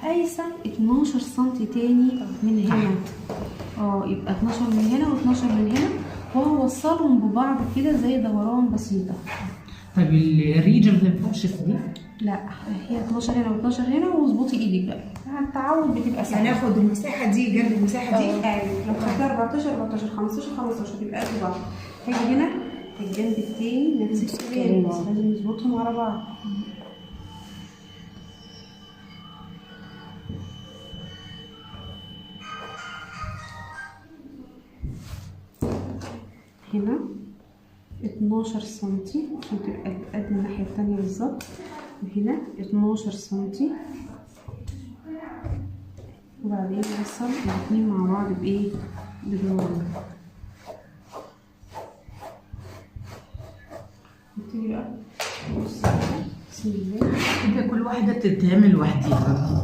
قايسه 12 سم تاني من هنا. يبقى 12 من هنا و12 من هنا، وهوصلهم ببعض كده زي دوران بسيطة. طيب الريجه ما تنفعش في دي؟ لا، هي 12 هنا و12 هنا، واظبطي ايدك بقى مع التعود بتبقى سهلة. يعني اخد المساحة دي جنب المساحة دي. ايوه، لو خدتها 14 14 15 15 يبقى قد بعض. هاجي هنا الجنب التاني نفس الكلام، بس لازم نظبطهم على بعض. هنا 12 سنتي عشان تبقى قد الناحية التانية بالظبط، وهنا 12 سنتي، وبعدين نوصل الاتنين مع بعض بإيه؟ بدوران. نبتدي بقى. بص بسم الله. كده كل واحدة بتتعمل لوحديها.